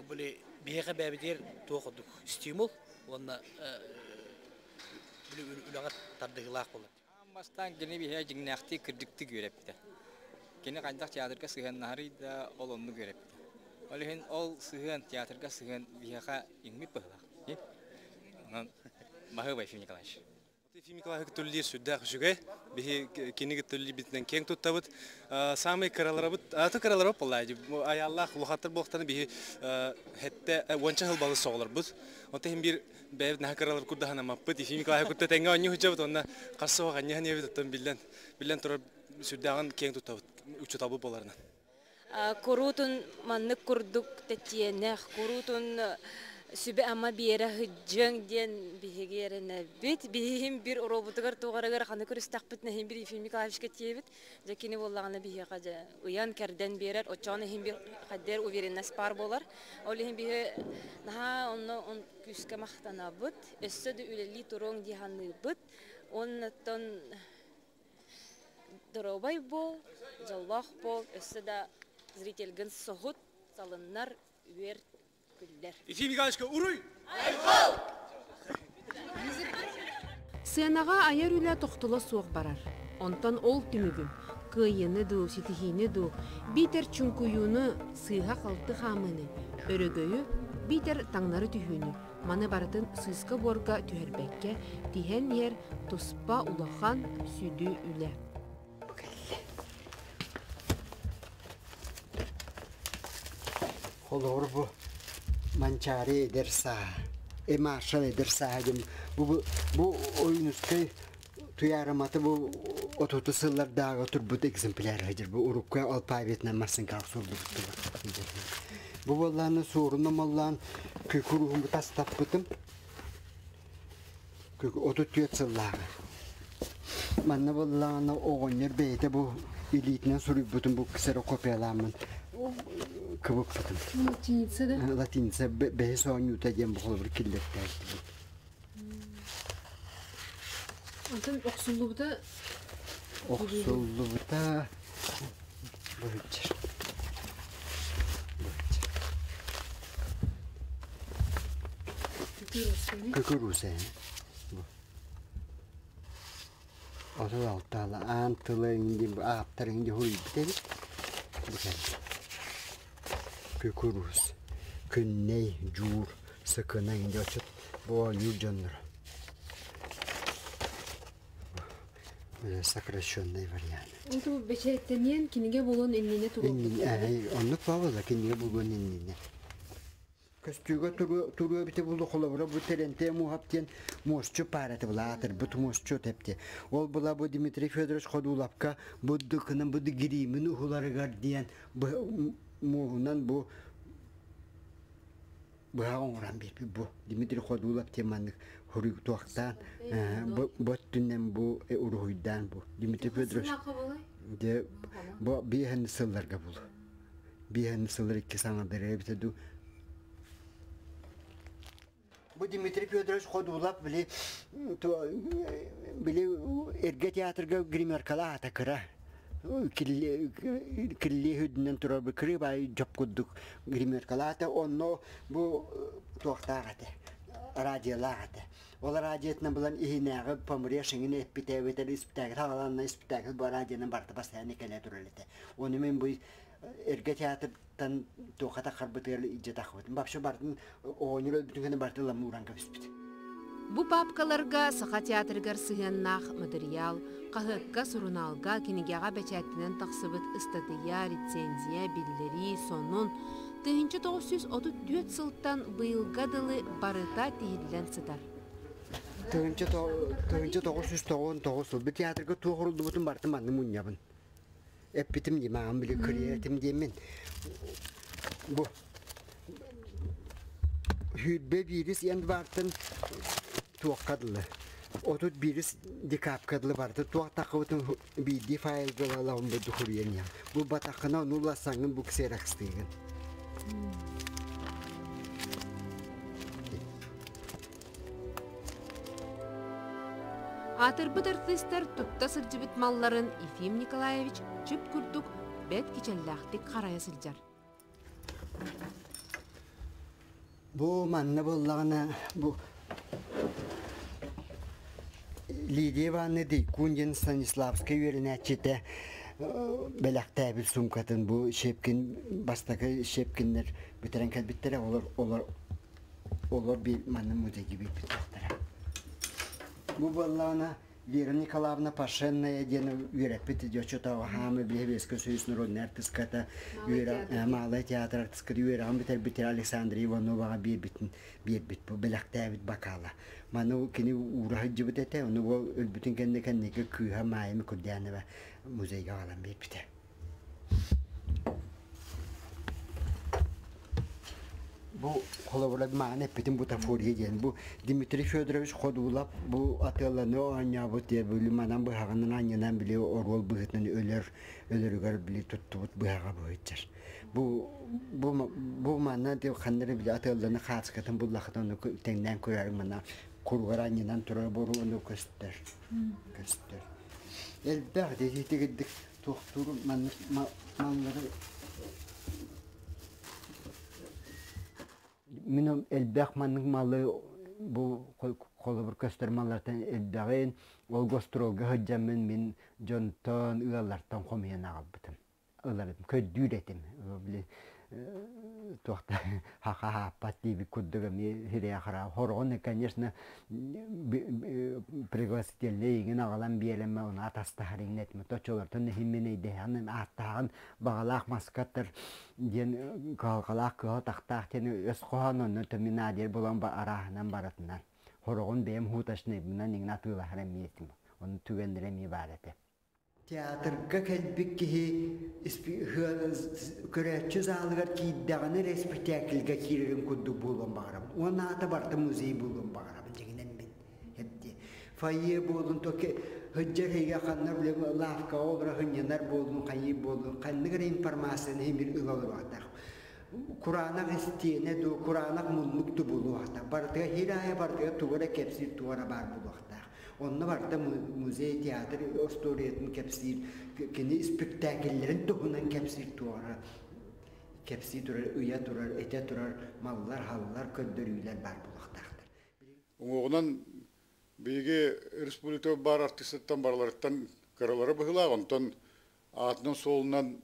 били биһиэхэ бэйэбитигэр туох ордук стимул уонна били үлэҕэ тардыһыылаах буолар. Аан бастаан кини биһиэхэ дьиҥнээхтик, кырдьыктык үөрэппитэ. Кини хайдах театрга сыһыаннаһарый да, ол оннук үөрэппитэ. Ол иһин ол сыһыан, театрга сыһыан биһиэхэ иҥмит быһыылаах. Онон баһыыба Ефим Николаевич. Ефим Николаевич түллиир сүрдээх үчүгэй. Биһи кини түллиирбитинэн киэҥ туттабыт. Саамай кыраларабыт, аты кыраларабыт буолла. Айааллаах улахаттар буолтаны биһи хэтте уонча сыл балыс соҕолорбут. Онто иһин биир бэйэбит наһаа кыралар курдаһанаммаппыт. Ефим Николаевич кытта тэҥҥэ оонньуу сылдьабыт уонна хас суох анньыһан иэбит оттон биллэн биллэн турар сүрдээҕин киэҥ туттабыт учууталбыт буоларынан. Куруутун маннык курдук тэтиэнэх, куруутун Сүбэ-ама биэрэ сылдьыаҥ диэн биһиги эрэнэбит. Биһиги бир оруолбутугар туоҕарыгар ханы көрүстэхпитинэ иһин бир Ефим Николаевичка тиийэбит. Дьэ кини буоллаҕына биһиэхэ дьэ ыйан-кэрдэн биэрэр, оччоҕуна иһин бир хайдэр уверенность баар буолар. Ол иһин биһи наһаа онно күүскэ махтанабыт, өссө да үлэлии туруоҥ дии саныыбыт. Уоннаттан доруобай буол, дьоллоох буол, өссө да зрительгин соһут, салыннар, үөр, күллэр. Ефим Николаевичка уруй! Сыанаҕа айар үлэ тохтоло суох барар. Онтон ол түмүгүн, кыайыыны дуу, ситиһиини дуу, биитэр чуҥкуйууну, сыыһа-халты хаамыыны, өрөгөйү, биитэр таҥнары түһүүнү, маны барытын сыыска-буорга түһэрбэккэ, тиһэн иһэр туспа улахан, сүдү үлэ. Холобур бу Манчаары эдэр сааһа, э маршал эдэр сааһа диэн бу бу Ойуунускай Туйаарыматы бу отуту сыллардааҕы турбут экземпляр сылдьар. Бу урукку алфавитынан массыҥкаҕа суруллубут Бу буоллааны суорун омоллоон күкүр тастаппытым. 34 сыллааҕы. Манна буоллаҕына оҕонньор бэйэтэ бу илиитинэн суруйбутун бу ксерокопиялааммын кыбыппытым. Латиница да? Латиница бэһис оонньуута диэн бу холобур киллэртээбитим. Онтон охсуллубута? Охсуллубута быһыччар. Күкүрүүсэ. 36 аан тыла инди ааптар инди хуруйбут эбит. Бу кэллэ. Күкүрүүс. Күннэй, дьуур, сыкына инди очут бу оонньуур дьонноро. Сокращенный вариант. Онту бэчээттэниэн кинигэ булуон иннинэ туруорбут. Оннук баабыла кинигэ булуон иннинэ. Көстүүгэ туруо эбитэ буолуо холобура бу Терентей Муоһап диэн муосчу паарата була аатырбыт муосчу тэпти. Ол була бу Дмитрий Федорович Ходулапка бу дыкынан бу гириимин уһуларыгар диэн муоһунан бу быһа оҥорон биэрбит бу Дмитрий Ходулов диэн маннык хоруйдуохтаан бу өттүнэн бу уруһуйдаан бу Дмитрий Федорович де бу биэһэн сылларга булу биэһэн сыллар икки саҥардары эбитэ дуу Бу Дмитрий Федорович Ходулов били били эргэ театрга гримеркала аата кыра кирилиэ үрдүнэн турар бу кырыыбай дьоп курдук гримеркалаата онно бу туохтаах этэ радиолаах этэ ол радиотынан булан иһинээҕи помреж эҥин эппитэ эбэтэр испитээкил хааланна испитээкил бу радионан барыта постоянно кэлэ турар этэ ону мин бу эргэ театртан туохха таххарбытыгар илдьэ таххыбытым вообще бартын оҕонньор өлбүтүн кэннэ барытын ламы ууран кэбиспит Бу паапкаларга Саха театрыгар сыһыаннаах матырыйаал, хаһыакка, сурунаалга, кинигэҕэ бэчээттэнэн тахсыбыт ыстатыйа, рецензия, биллэрии, сонун 1934 сылтан быйылга дылы барыта тиһиллэн сытар. 1999 сыл бу театрга туох уруллубутун барытын манны мунньабын. Эппитим дии, маған били кырыйа диэммин. Бу Сүүрбэ биирис январтан туохха дылы 31 декабрьга дылы барыта туох таххыбытын биирдии файлга ылалаҕын бу дуһуруйан иһэн. Бу батаххына ону улассаҥҥын бу ксерокстыыгын. Аатырбыт артыыстар тутта сылдьыбыт малларын Ефим Николаевич чып курдук бэрт кичэллээхтик харайа сылдьар. Бу манна буоллаҕына бу Лидия Ивановна Дейкун диэн Станиславскай үөрэнээччитэ бэлэхтээбит суумкатын бу Щепкин бастакы Щепкиннэр бүтэрэн кэлбиттэрэ олор олор олор биир манна музейга биэрбиттэрэ. Бу буоллаҕына Вера Николаевна Пашенная диэн үөрэппит дьоччотооҕу хаамы Биһэбиэскэ Союз народнай артыската Малай театр артыската үөрэҕин бүтэрбит Александра Ивановаҕа биэрбитин биэрбит бу бэлэхтээбит бакаала. Маны кини уура сылдьыбыт этэ, ону ол өлбүтүн кэннэ кэнники кыыһа Майя Микурдянова музейга аҕалан биэрбитэ. Бу холобура маан эппитим бутафория диэн. Бу Дмитрий Федорович Ходулап бу атыыланы оонньообут диye били манан быһаҕынан анньынан били оруол быһыытынан өлөр өлөрүгэр били туттубут быһаҕа быһыытчар. Бу бу бу манна ханнары били атыыланы хааскатын буллахытын ону тэҥнээн көрөр манна куругар анньынан турар боруону көстөр. Көстөр. Элбэх дэтитигирдик туохтуур маннык маллары Мин элбэх маннык малы бу холобур көстөр маллартан элбэҕин ол гастролга сылдьаммын мин дьонтон ыаллартан хомуйан аҕалбытым ыларым көрдүүр этим били туохта хаха хааппат диэбит курдук эмиэ сирэйэ-хараҕа хороҕун конечно пригласительнай игин аҕалан биэрэммэ ону атастаһар иҥнэтим оччолортон иһин мин өйдөһөҕүн ааттааҕын баҕалаах маскаттар диэн кыһалҕалаах кыһыл тахтаах диэн өс хоһоон онно төминадер булан арааһынан баратынан хороҕун бэйэм хуточнайбынан иҥин атыылаһар эмиэ этим ону түгэннэрэ эмиэ баар этэ. Театрга кэлбит киһи көрөөччү залыгар киирдэҕинэ эрэ испэктээкилгэ киирэрин курдук буолуон баҕарабын. Уонна аата барыта музей буолуон барабын дьиҥинэн мин. Эбди. Фойе буолун, токи сылдьар эйгэ ханна лавкаҕа олоро сынньанар буолун, хайыы буолун, ханнык эрэ информацияны иһин бир ыла олоруохтаах. Кураанах истиэнэ дуу, кураанах муннук дуу буолуохтаах. Барытыгар хир аайы барытыгар тугу эрэ кэпсиир туга эрэ баар буолуохтаах. Онно барыта музей, театр остуоруйатын кэпсиир, кини спектакльлэрин туһунан кэпсиир туора кэпсии турар, ыйа турар, этэ турар маллар, халлар, көрдөрүүлэр баар буолуохтаахтар. Уҥуоҕунан биһиги республика баар артыыстартан барыларыттан кыралара быһыылаах, онтон аатынан-суолунан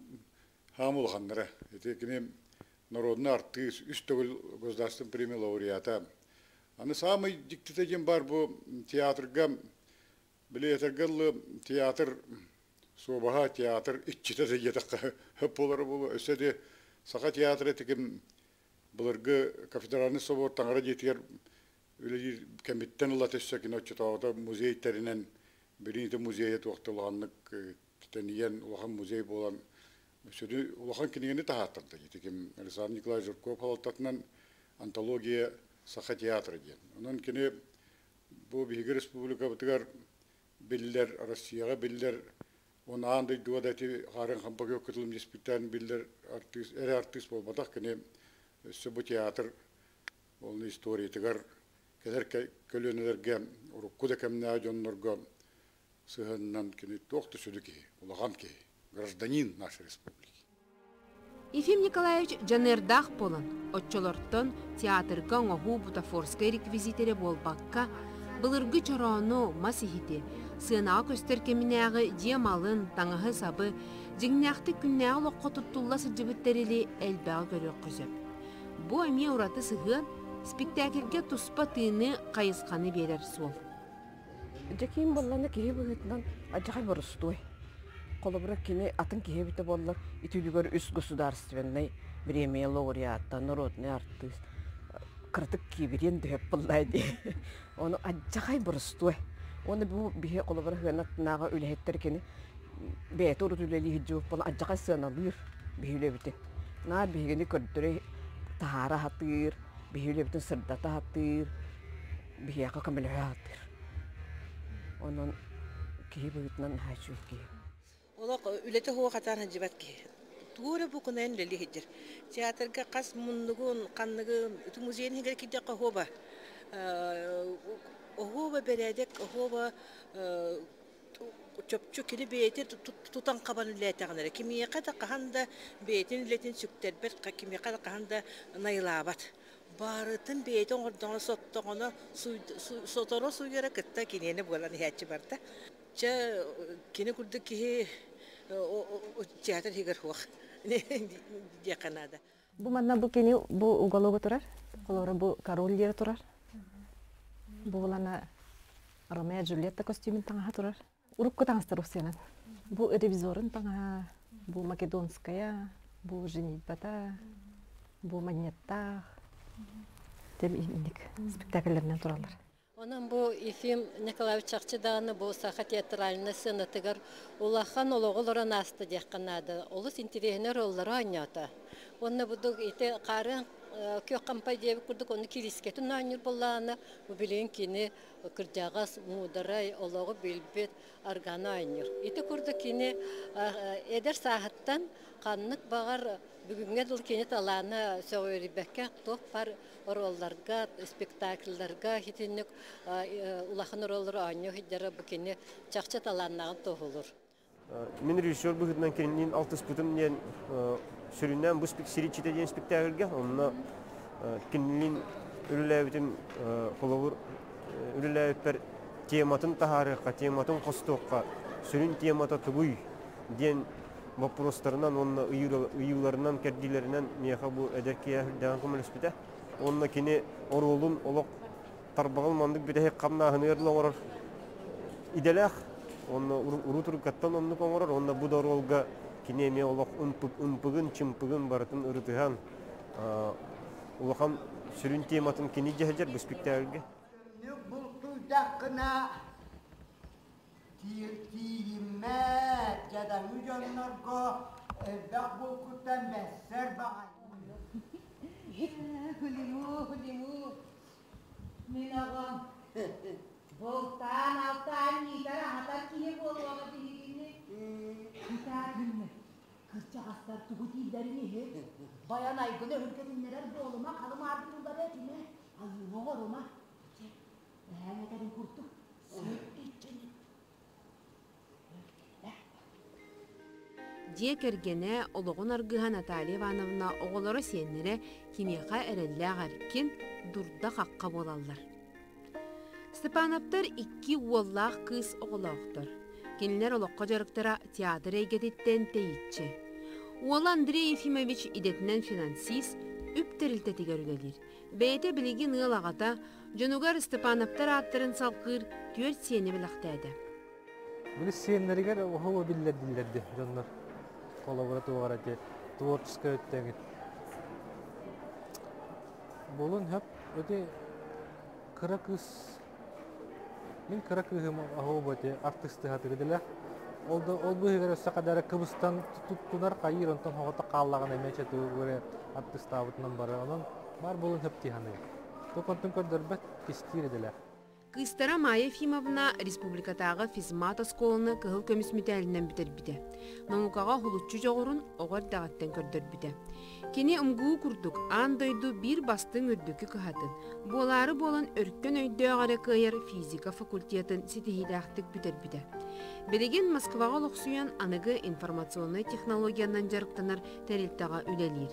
хаам улаханнара. Ити кини народный артыыс, үс төгүл государственный премия лауреата. Аны саамай дьиктитэ диэн баар бу театрга, били этэргэ дылы театр суобаһа, театр иччитэ да диэтэххэ сөп буолара буолуо. Өссө ити Саха театра тиким былыргы кафедральный собор таҥара дьиэтигэр үлэлиир кэмиттэн ыла өссө кини оччотооҕута музей тэринэн билиҥҥитэ музейа туохта улаханнык тэнийэн улахан музей буолан сүдү улахан кинигэни таһааттарда ити ким Александр Николаевич Жирков салалтатынан антология Саха театра диэн. Онон кини бу биһиги республикабытыгар биллэр, Россияҕа биллэр, уонна аан дойдуга да ити Хаарыан Хампакыа кытылым диспиттэн биллэр артыыс, эрэ артыыс буолбатах, кини өссө бу театр ол историятыгар кэлэр көлүөнэлэргэ урукку да кэмнээх дьоннорго сыһыанынан кини туох да сүдү киһи, улахан киһи, гражданин нашей республики. Ефим Николаевич дьаныардаах буолан, оччолортон театрга оҥоһуу бутафорскай реквизит эрэ буолбакка, былыргы чороону, мас иһити, сыанаҕа көстөр кэминээҕи дьиэ малын, таҥаһы-сабы, дьиҥнээхтик күннээҕи олоххо туттулла сылдьыбыт тэрили элбэҕи көрүөххэ сөп. Бу эмиэ ураты сыһыан, спектакльгэ туспа тыыны, хайысханы биэрэр суол. Дьэкиим буоллаҕына киһи быһыытынан алдьархай боростуой. Холобура, кини атын киһи эбитэ буоллар, ити үлүгэр үс государственнай бириэмийэ лауреата, народный артыыс кыратык киибириэн да сөп буоллаа дии. Ону алдьархай боростуой. Уонна бу биһи холобура сыана аттынааҕы үлэһиттэр кини бэйэтэ урут үлэлии сылдьыбыт буолан алдьархай сыаналыыр биһи үлэбитин. Наар биһигини көрдөрө таһаара сатыыр, биһи үлэбитин сырдата сатыыр, биһиэхэ көмөлөһө сатыыр. Онон киһи быһыытынан наһаа үчүгэй киһи. Олох үлэтэ суох хатаан сылдьыбат киһи. Тугу эрэ букунайан үлэлии сылдьар. Театрга хас муннугун, ханныгын, ити музейын иһигэр киирдэххэ оһуоба. Оһуоба бэрээдэк, оһуоба чопчу кини бэйэтэ тутан хабан үлэлээтэҕинэ эрэ кимиэхэ да хаһан да бэйэтин үлэтин сүктэрбэт, кимиэхэ да хаһан да найылаабат. Барытын бэйэтэ оҥордоҕуна, соттоҕуна, сотору сууйара кытта киниэнэ буолан иһээччи барда. Чэ, кини курдук киһи театр иһигэр суох диэххэ наада. Бу манна бу кини бу угологу турар. Холобура бу король диэри турар. Бу булана Ромео Джульетта костюмун таҥаһа турар. Урукку таҥастар усуянан. Бу ревизорун таҥаһа, бу македонская, бу женитьбата, бу манньыаттаах. Тем инник спектакльлэринэн тураллар. Онон бу Ефим Николаевич чахчы даҕаны бу саха театральнай сыанатыгар улахан олоҕу олорон ааста диэххэ наада. Олус интириэһинэй роллары оонньоото. Уонна бу ити хаарыан Күөх хампай диэбит курдук ону кириискэтин оонньуур буоллаҕына, бу билигин кини кырдьаҕас, муударай, олоҕу билбит арганы оонньуур. Ити курдук кини эдэр сааһыттан ханнык баҕар бүгүҥҥэ дылы кини талаана сөҕүрүйбэккэ туох баар оруолларга, спектакльларга итинник улахан оруоллары оонньуу сылдьара бу кини чахчы талааннааҕын туоһулуур. Мин режиссер быһыытынан кинилиин алтыспытым диэн сүрүннээн бу Сириччитэ диэн спектакльга онно кинилиин үлэлээбитим холобур үлэлээбиппэр тематын таһаарыахха, тематын хостуохха, сүрүн темата тугуй диэн боппуруостарынан уонна ыйыыларынан, кэрдиилэринэн миэхэ бу эдэр киһи үрдээҕин көмөлөспүтэ. Уонна кини оруолун олох тарбаҕын маннык бүтэһик хамнааһыныгар дылы оҥорор идэлээх. Уонна уруу туруккаттан оннук оҥорор. Уонна бу да оруолга кини эмиэ олох ымпыгын, чымпыгын барытын ырытыһан улахан сүрүн тематын кини дьэһдьэр бу спектакльга. Бултуйдаххына Тиийиммэт, дьадаҥы дьоннорго элбэх булкуттан бэссэр баҕайы. Хулиму, хулиму, мин оҕом бултаан алтаан иитэр аһатар киһи буолуоҕа биһигини. Итаа күннэр, кырдьаҕастар тугу дииллэрин иһит, Байанайгын өһүргэтиннэрэр буолума, халы-мааргы тыллары этимэ, айыыны оҥорума. Чэ, Эһээҥ этэрин курдук, сир иччини Дьиэ кэргэнэ, олоҕун аргыһа Наталья Ивановна оҕолоро сиэннэрэ киниэхэ эрэллээх эркин, дурда-хахха буолаллар. Степановтар икки уоллаах кыыс оҕолоохтор. Кинилэр олоххо дьарыктара театр эйгэтиттэн тэйиччи. Уола Андрей Ефимович идэтинэн финансист, үп тэрилтэтигэр үлэлиир. Бэйэтэ билигин ыал аҕата, дьонугар Степановтар ааттарын салҕыыр түөрт сиэни бэлэхтээтэ. Били сиэннэригэр оһуо биллэрдиллэрди дьоннор. Холобура туоҕар эти творческай өттөҥүт. Булун хөп эти кыра кыыс мин кыра кыыһым оһуо эти артыстыһатыгы дилэ. Ол да ол быһыгар өссө кадара кыбыстан туттунар хайыыр онтон хоҕото хааллаҕына эмиэ чэтугуре артыстаабытынан барар. Онон бар булун хөп тиһаныыр. Туконтун көрдөрбөт кистиир эдилэр. Кыыстара Майя Ефимовна республикатааҕы физмат оскуоланы кыһыл көмүс мэтээлинэн бүтэрбитэ. Наукаҕа уһулуччу дьоҕурун оҕо эрдэҕиттэн көрдөрбүтэ. Кини МГУ курдук аан дойду биир бастыҥ үрдүкү кыһатын, буолаары буолан өркөн өйдөөх эрэ кыайар физика факультетын ситиһиилээхтик бүтэрбитэ. Билигин Москваҕа олохсуйан аныгы информационнай технологиянан дьарыктанар тэрилтэҕэ үлэлиир.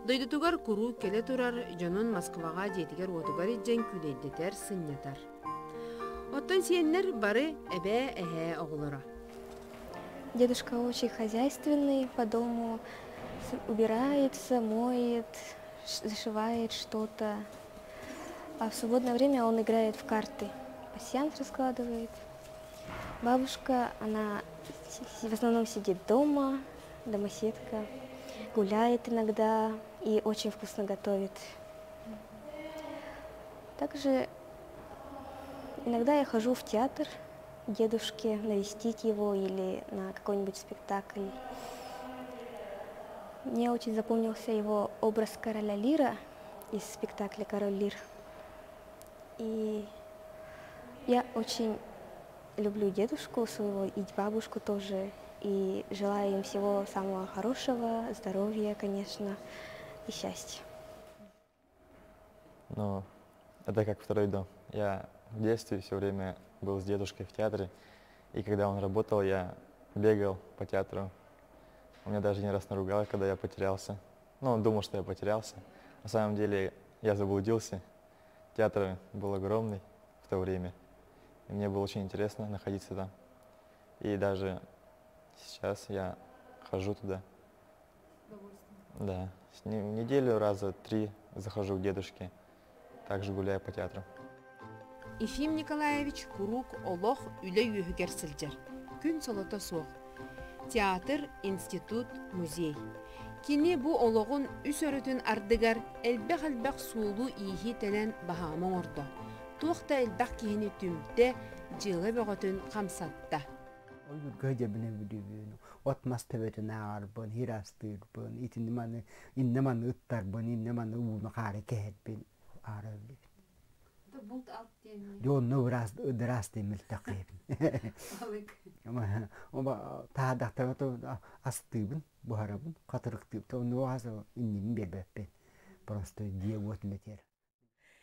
Дойдутугар куруук кэлэ турар дьонун Москваҕа дьиэтигэр-уотугар илдьэн күүлэйдэтэр, сынньатар. Оттон сиэннэр бары эбээ-эһээ оҕолоро. Дедушка очень хозяйственный, по дому убирается, моет, зашивает что-то. А в свободное время он играет в карты, пасьянс раскладывает. Бабушка, она в основном сидит дома, домоседка, гуляет иногда и очень вкусно готовит. Также иногда я хожу в театр дедушке навестить его или на какой-нибудь спектакль. Мне очень запомнился его образ короля Лира из спектакля «Король Лир». И я очень люблю дедушку своего и бабушку тоже. И желаю им всего самого хорошего, здоровья, конечно, и счастья. Ну, это как второй дом. Я в детстве все время был с дедушкой в театре, и когда он работал, я бегал по театру. Он меня даже не раз наругал, когда я потерялся. Ну, он думал, что я потерялся. На самом деле я заблудился. Театр был огромный в то время. И мне было очень интересно находиться там. И даже сейчас я хожу туда. Да. В неделю раза три захожу к дедушке. Также гуляю по театру. Ефим Николаевич куруук олох үлэ үөһүгэр сылдьар. Күн солото суох. Театр, институт, музей. Кини бу олоҕун үс өрүтүн ардыгар элбэх-элбэх суолу-ииһи тэлэн баһаамы оҥордо. Туох да элбэх киһини түмтэ, дьыала бөҕөтүн хамсатта. Ойуурга дьэбинэ бүдүбүн, от-мас төбөтүн ааҕарбын, хир астыырбын, итини маны, иннэ маны ыттарбын, иннэ маны ууну хаары кэһэрбин аара өллүбүн. Булт алт диэн. Дьэ онно ыраас ыраас мөлтөххөйбүн. Таһаадахтара астыыбын, буһарабын, хатырыктыыбын. Онно хас иннибин биэрбэппин. Просто дьиэ уот үлэтиэр.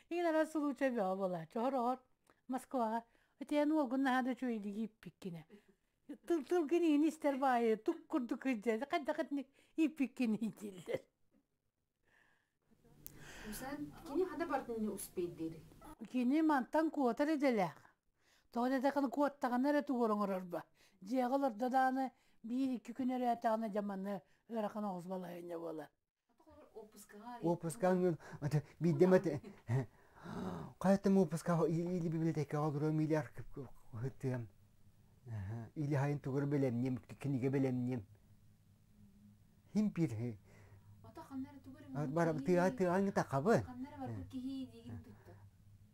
Иин ара случай бөҕө буолааччы. Хороҕор Москваҕа итиэн уолгун наһаа да үчүгэйдик ииппиккинэ. Тыл тылгын иин истэр баайы тук курдук кырдьа хайдах итинник ииппиккиний дииллэр. Кини хана бардын успейдири? Кини мантан куотар идэлээх. Тоҕо диэтэххинэ куоттаҕына эрэ тугу оҥорорбо. Дьиэҕэ олордо даҕаны биир-икки күн өрөөтөҕүнэ дьэ манна ыарахан оҕус балаһыанньа буолар. Опускаҥ биирдэ эмэ хайаттан опускаҕа или библиотекаҕа олоруом или архыттыам или хайын тугу бэлэмниэм кинигэ бэлэмниэм хим биир тыаҕа тыаҕа тахабын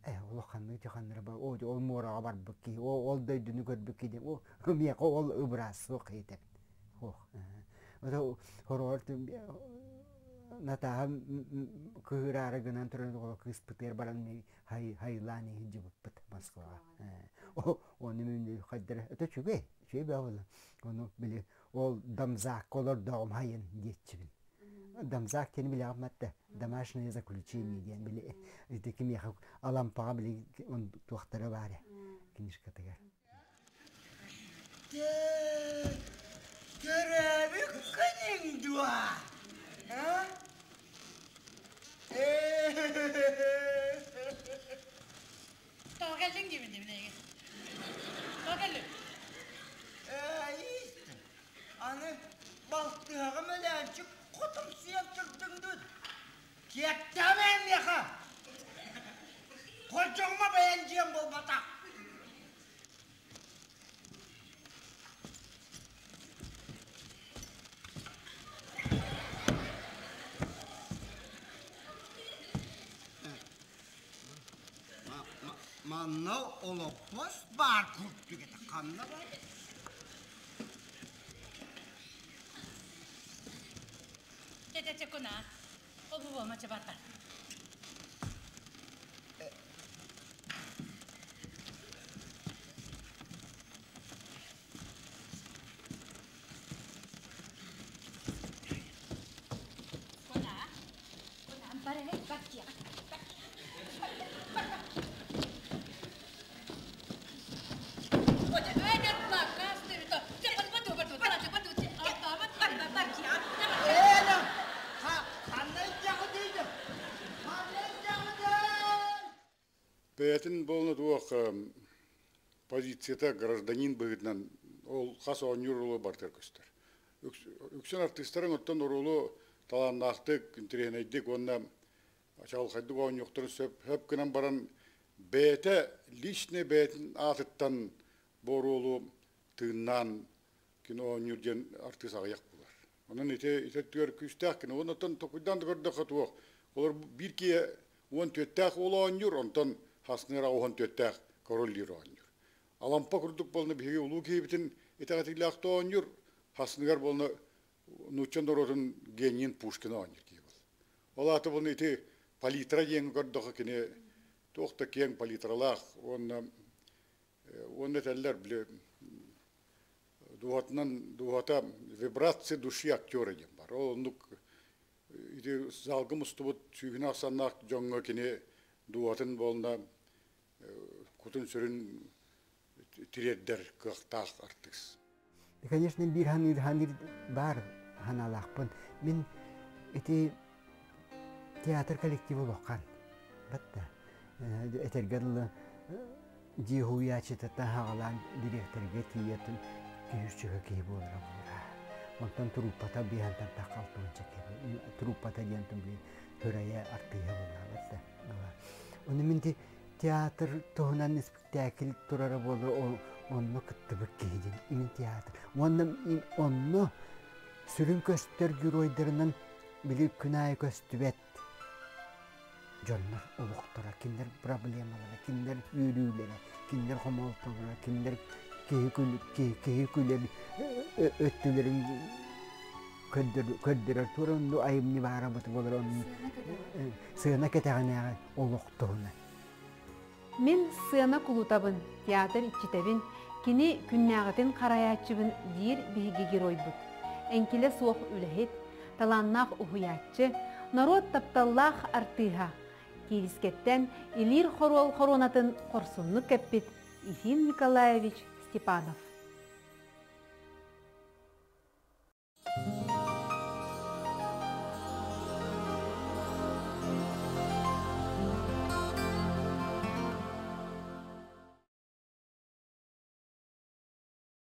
э улаханнык ханнара бар о ол муораҕа барбыт киһи ол дойдуну көрбүт киһи о миэхэ ол ыбыраас суох киһитэбин Ох, хороҕор Натааһа кыһыраары гынан туран оҕо кыыспытыгар баран хайылаан иһин Москваҕа. Ону мин хайдара это үчүгэй, үчүгэй бөҕө Ону били ол дамзаакка олордоҕум хайын диэччибин. Дамзаак диэни билэҕин матта домашнее заключение диэн били ити кимиэхэ алампаҕа били туохтара баар книжкатыгар. Төрөөбүккүнүҥ дуо? А? Тоҕо кэллиҥ диибин дибин эйигин. Тоҕо кэллиҥ? Ээ, аны балтыһаҕым Өлөөнчүк хотумсуйан турдуҥ дуу? Киэптээмэ миэхэ! Хордьоҥмо бэйэн дьиэм буолбатах! Манна олоппос баар курдук этэ ханна бар? Чэ, чэ, куна. Ол бу буолма, чэ, бар, бар. Куна, куна, бар, бар, бар, бар, бар. Бэйэтин буолна туох позицията гражданин быһыытынан ол хас оонньуур оруолу барытыгар көстөр. Үксүн артыыстарыҥ оттон оруолу талааннаахтык, интэриэһинэйдик уонна чаҕылхайдык оонньуохтарын сөп сөп гынан баран бэйэтэ личный бэйэтин аатыттан бу оруолу тыыннаан кино оонньуур диэн артыыс аҕыйах буолар. Онон ити ити өттүгэр күүстээх кино. Онтон толкуйдаан да көрдөххө туох олор биир киһи уон түөттээх уол оонньуур, онтон хасныыр уон түөттээх король лир оонньуур. Алампа курдук буолна биһиги улуу киһибитин итэҕэтиилээх оонньуур, хасныгар буолна нуучча норуотун генийин Пушкина оонньуур киһи был. Ол аата буолна ити палитра диэн көрдөххө кини туох да киэҥ палитралаах уонна уонна этэллэр били дууһатынан дууһата вибрация души актера диэн бар. Ол оннук ити залга мустубут сүүһүнэ ахсаннаах дьоҥҥо кини дууһатын буолна кутун-сүрүн тириэрдэр кыахтаах артыыс. Конечно, биир ханыыр ханыыр баар ханаалаахпын. Мин ити театр коллектива улахан. Батта этэргэ дылы дьиэ уһуйааччытыттан хаҕалаан дириэктэргэ тиийэтин күүсчүгэ киһи буолара буолара. Онтон труппата биһантан таххалтуонча киһи труппата диэн били хөрайа артыыһа буолла да. Оны мин театр туһунан испиктээкил турара буолар онно кыттыбыт киһи диэн имин театр уонна онно сүрүн көстөр геройдарынан били күн аайы көстүбэт дьоннор олохторо кинилэр проблемалара кинилэр үөрүүлэрэ кинилэр хомолтолоро кинилэр киһи киһи күлэр өттүлэрин көрдөрөр тура онну айымньы баара быты болор онну сыана кэтэҕинээҕи олох туһунан. Мин сыана кулутабын, театр иччитэбин, кини күннээҕитин харайааччыбын диир биһиги геройбут. Эҥкилэ суох үлэһит, талааннаах уһуйааччы, норуот тапталлаах артыыһа,